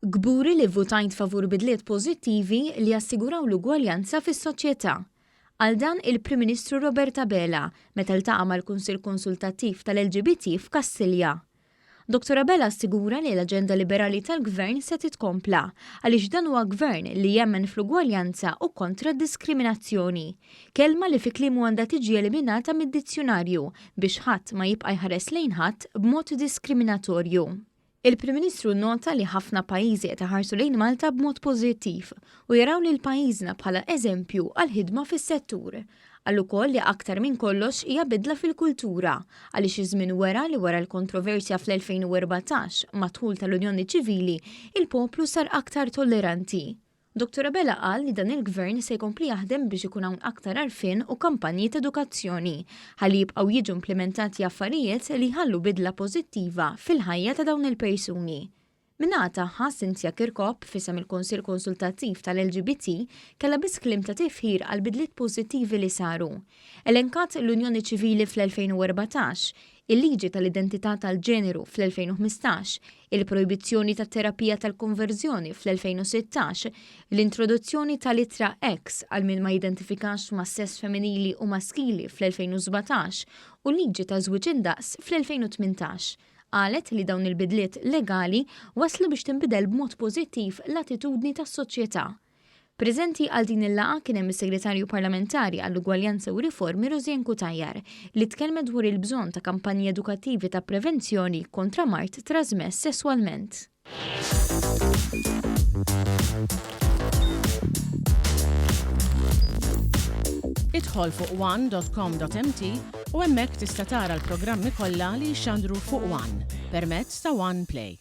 Kburi li vvutajt favur bidliet pożittivi li jassiguraw l-ugwaljanza fis-soċjetà. Qal dan il-Prim Ministru Robert Abela meta ltaqa' mal-Kunsill Konsultattiv tal-LGBT f'Kastilja. Dottor Abela assigura li l-aġenda liberali tal-Gvern se titkompla għaliex dan huwa Gvern li jemmen fl-ugwaljanza u kontra d-diskriminazzjoni. Kelma li fi kliemu għandha tiġi eliminata mid-dizzjunarju biex ħadd ma jibqa' jħares lejn ħadd b'mod diskriminatorju. Il-Prim Ministru nnota li ħafna pajjiżi qed iħarsu lejn Malta b'mod pożittiv u jaraw lil pajjiżna bħala eżempju għall-ħidma fis-settur. Qal ukoll li aktar minn kollox hija bidla fil-kultura għaliex iż-żmien wera li wara l-kontroversja fl-2014 mad-dħul tal-Unjoni Ċivili, il-poplu sar aktar tolleranti. Dottor Abela qal li dan il-Gvern se jkompli jaħdem biex ikun hawn aktar għarfien u kampanji t'edukazzjoni ħalli jibqgħu jiġu implimentati affarijiet li jħallu bidla pożittiva fil-ħajja ta' dawn il-persuni. Min-naħa tagħha, Cynthia Kirkop, f'isem il-Kunsill Konsultattiv tal-LGBT, kellha biss kliem ta' tifħir għall-bidliet pożittivi li saru. Elenkat l-Unjoni Ċivili fl-2014, il-liġi tal-identità tal-ġeneru fl-2015, il-projbizzjoni tat-terapija tal-konverżjoni fl-2016, l-introduzzjoni tal-ittra X għal min ma jidentifikax mas-sess femminili u maskili fl-2017 u l-liġi ta' żwieġ indaqs fl-2018. Qalet li dawn il-bidliet legali wasslu biex tinbidel b'mod pożittiv l-attitudni tas-soċjetà. Preżenti għal din il-laqgħa kien hemm is-Segretarju Parlamentari għall-Ugwaljanza u Riformi Rosianne Cutajar li tkellmet dwar il-bżonn ta' kampanji edukattivi ta' prevenzjoni kontra mard trażmess sesswalment. Idħol fuq one dot com dot mt u hemmhekk tista' tara l-programmi kollha li jixxandru fuq one permezz ta' One Play.